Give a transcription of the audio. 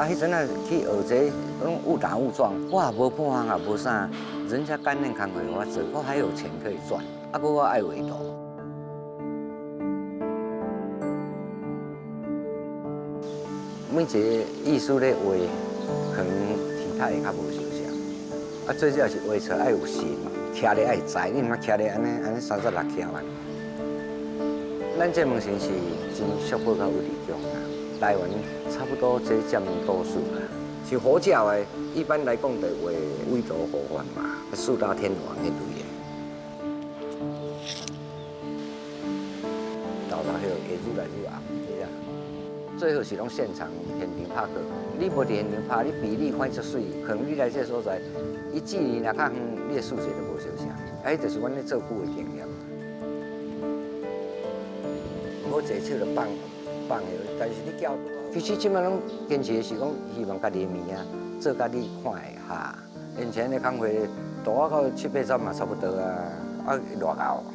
啊，彼陣仔去學這攏誤打誤撞，我也無半項也無啥，人家甘願工課予我做，我還有錢可以賺，啊，閣我愛畫圖。每一個藝術咧畫，可能體態會較無相像。啊，最主要是畫出來愛有神，徛咧愛知，你毋通徛咧按呢按呢三十六徛完。咱這門神是真俗寶佮有地強啦，台灣差不多這佔多數啦。是佛教的，一般來講就畫韋陀活佛嘛，四大天王彼類的。豆豆葉會愈來愈紅，對啦。最好是攏現場拍過，你無佇現場拍，你比例看足媠，可能你來這個所在，伊距離若較遠，你的視覺就無相像。啊，彼就是阮咧做久的經驗。無坐手就放放的，但是你叫，其實這擺攏堅持的是講，希望家己的物件做甲你看會哈。以前的工課，大到七八十嘛差不多啊，啊偌𠢕。